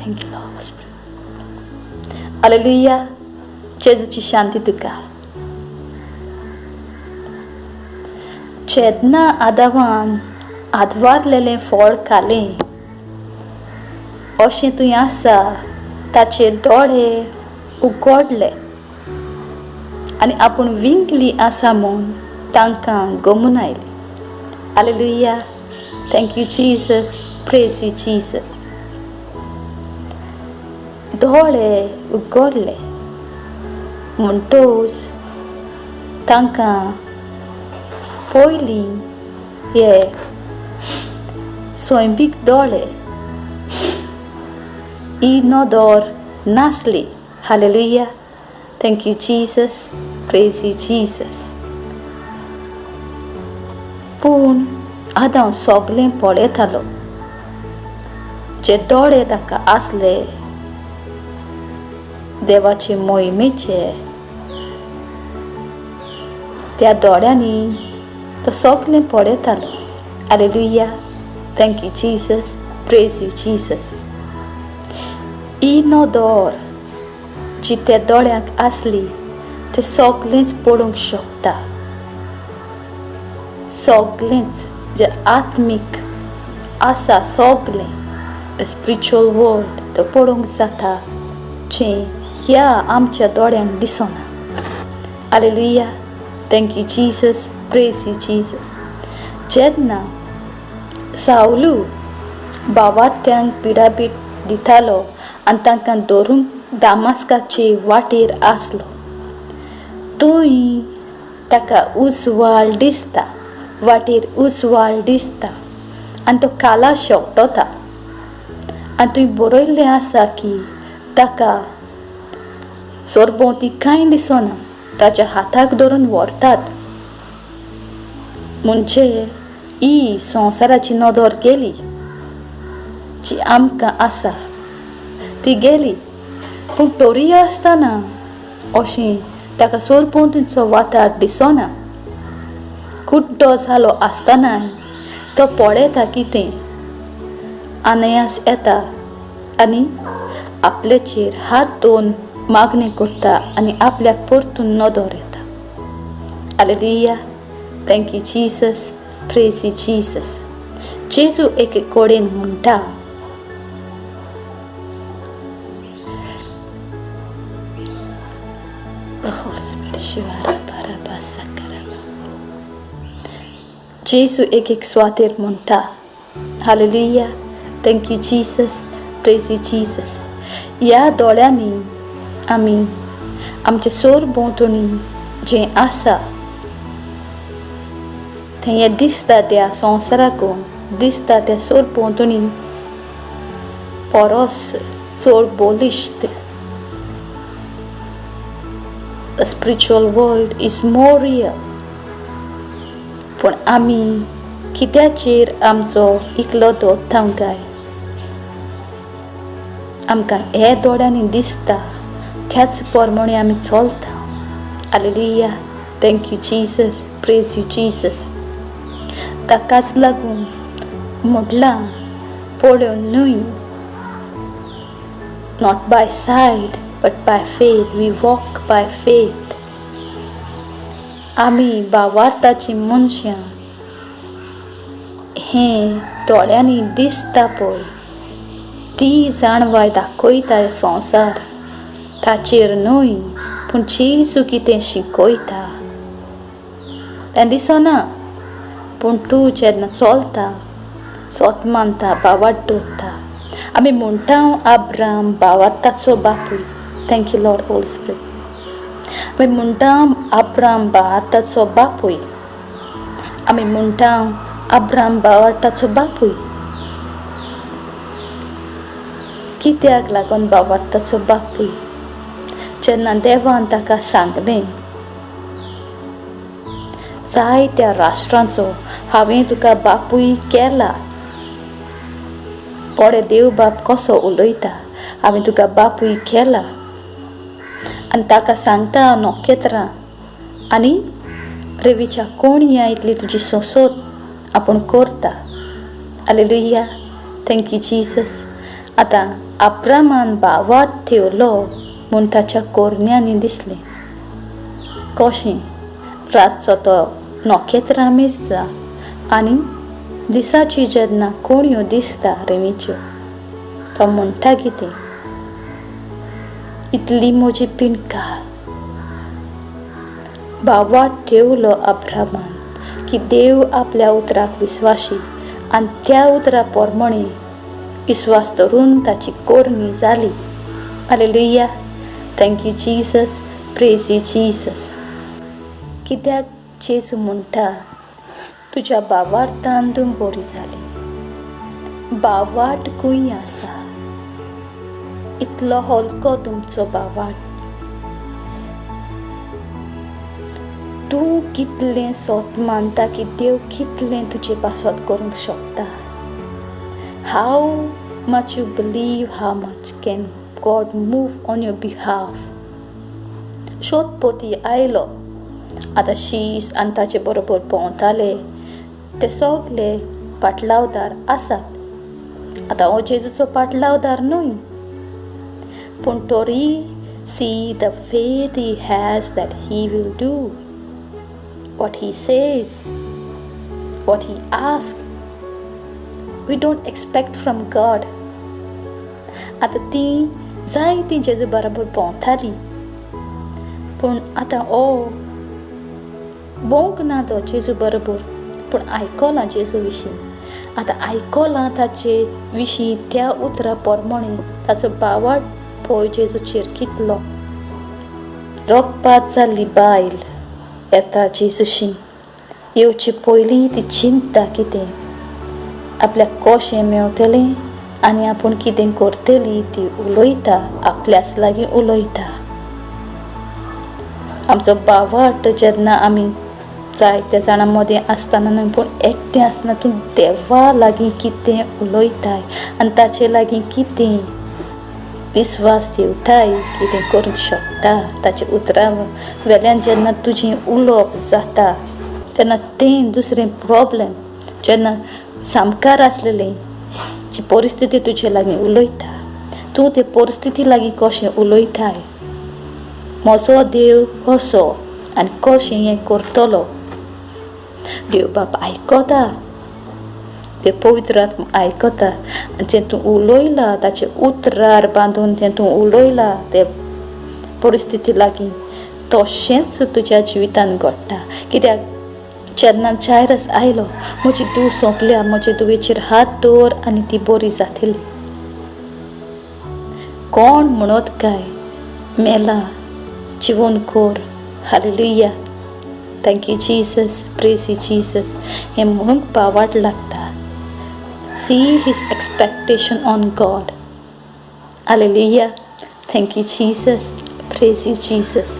Thank you Lord. Hallelujah. जेजूची शांती तुका. जेन्ना आदावान आदवारलेलें फळ खालें अशें तुवें आसा ताचे दोळे उगडले आनी आपूण विंकली आसा म्हूण तांकां गमून आयली. Hallelujah. Thank you Jesus. Praise you Jesus. दोळे उगडले म्हणटच तांकां पयलीं हे सैमीक दोळे ही नदर नासली. Hallelujah. Thank you Jesus. Praise you Jesus. पूण आदांव सगलें पळयतालो. जे दोळे ताका आसले देवाचे मोहिमेचे त्या दोळ्यांनी तो सगलें पळयतालो. Hallelujah. Thank you Jesus. Praise you Jesus. ही नदर जी त्या दोळ्यांक आसली ते सगलेंच पळोवंक शकता. सगलेंच जे आत्मीक आसा सगलें स्पिरिच्युअल वर्ल्ड तो पळोवंक जाता जें ह्या आमच्या दोळ्यांक दिसना. Hallelujah. Thank you Jesus. Praise you Jesus. जेन्ना सावलू बावाट्यांक पिडापीड दितालो आनी तांकां धरूंक दामास्काचे वाटेर आसलो थंय ताका उजवाड दिसता. वाटेर उजवाड दिसता आनी तो काला शेवटता आनी थंय बरयल्लें आसा की ताका सरभोंवती कांय दिसना. ताच्या हाताक धरून व्हरतात. म्हणजे ही संवसाराची नदर गेली जी आमकां आसा ती गेली. पूण तरीय आसतना अशें ताका सरभोंवतीचो वाठार दिसना. कुड्डो जालो आसतनाय तो पळयता कितें आनयास येता आनी आपल्याचेर हात दवरून मागणी करता आनी आपल्याक परतून नदर येता. Hallelujah. Thank you Jesus. Praise you Jesus. जेजू एके कडेन म्हणटा, जेजू एक एक सुवातेर म्हणटा. Hallelujah. Thank you Jesus. Praise you Jesus. ह्या दोळ्यांनी आमी आमचे सरभोंवतणी जें आसा तें हें दिसता त्या संवसाराकून दिसता त्या सरभोंवतणी परस चड बलिश्ट. The spiritual world is more real. पूण आमी कित्याचेर आमचो इकलो दवरता काय? आमकां हे दोळ्यांनी दिसता त्याच प्रमाणे आमी चलता. Hallelujah. Thank you Jesus. Praise you Jesus. ताकाच लागून म्हटलां पळोवन न्हय, not by sight but by faith. We walk by faith. आमी भावार्थाची मनशां हें दोळ्यांनी दिसता पळय ती जाणवाय दाखयता संवसार ताचेर न्हय, पूण जेजू कितें शिकयता तें दिसना. पूण तूं जेन्ना चलता सोत मानता भावार्थ दवरता. आमी म्हणटा आब्राम भावार्थाचो बापूय. Thank you Lord Holy Spirit. आमी म्हणटा आब्राम भावार्थाचो बापूय. आमी म्हणटा आब्राम भावार्थाचो बापूय. कित्याक लागून भावार्थाचो बापूय? जेन्ना देवान ताका सांगलें जायत्या राष्ट्रांचो हांवें तुका बापूय केला. पळय देव बाप कसो उलयता, हांवें तुका बापूय केला. आनी ताका सांगता नखेत्रां आनी रेवीच्या कोणया इतली तुजी सोंसत आपूण करता. Hallelujah. Thank you Jesus. आतां अब्रामान भावार्थ ठेवलो म्हूण ताच्या कोरण्यांनी दिसलें. कशें रातचो तो नखेत्रां मेजता आनी दिसाची जेन्ना कोणयो दिसता रेंवेच्यो तो म्हणटा कितें, इतली म्हजी पिंडकाल. भावार्थ ठेवलो अब्रामान की देव आपल्या उतराक विस्वाशी आनी त्या उतरा प्रमाणे विस्वास धरून ताची कोरणी जाली. Hallelujah, thank you Jesus, praise you Jesus. कित्याक जेजू म्हणटा तुज्या भावार्थान तूं बरी जाली. भावार्थ खंय आसा? इतलो हलको तुमचो भावार्थ. तूं कितलें सोत मानता की देव कितलें तुजे पासत करूंक शकता. How much you believe, how much can God move on your behalf. शोधपोती आयलो. आतां शीस आनी ताचे बरोबर भोंवताले ते सगले पाटलावदार आसात. आतां हो जेजूचो पाटलावदार न्हय, पूण तरी see the faith he has that he will do what he says, what he asks. We don't expect from God. आतां ती जायतीं जेजू बरोबर भोंवतालीं, पूण आतां ओ भोंवंक ना तो जेजू बरोबर, पूण आयकलां जेजू विशीं. आतां आयकलां ताचे विशीं त्या उतरा प्रमाणे ताचो भावार्थ पळय जेजूचेर कितलो. रगपात जाल्ली बायल येता जेजूशी. येवचे पयलीं ती चिंता कितें आपल्याक कशें मेवतलें आनी आपूण कितें करतली ती उलयता, आपल्याच लागीं उलयता. आमचो भावार्थ जेन्ना आमी जायत्या जाणां मदीं आसतना न्हय, पूण एकटें आसतना तूं देवा लागीं कितें उलयताय आनी ताचे लागीं कितें विस्वास दिवताय, कितें करूंक शकता. ताच्या उतरां वेल्यान जेन्ना तुजें उलोवप जाता तेन्ना तें दुसरें प्रोब्लेम जेन्ना सामकार आसलेलें जी परिस्थिती तुजे लागीं उलयता, तूं ते परिस्थिती लागीं कशें उलयताय. म्हजो देव कसो आनी कशें हें करतलो. देव बाप आयकता, ते पवित्र आत्मा आयकता आनी जें तूं उलयला ताचे उतरार बांदून तें तूं उलयला ते परिस्थिती लागीं तशेंच तुज्या जिवितान घडटा. कित्याक जेन्ना जायरस आयलो, म्हजी धूव सोंपल्या, म्हजे धुवेचेर हात दवर आनी ती बरी जातली. कोण म्हणत काय मेला जिवन कर. Hallelujah, thank you Jesus, praise you Jesus. हें म्हणूंक भावार्थ लागता. See his expectation on God. Hallelujah, thank you Jesus, praise you Jesus.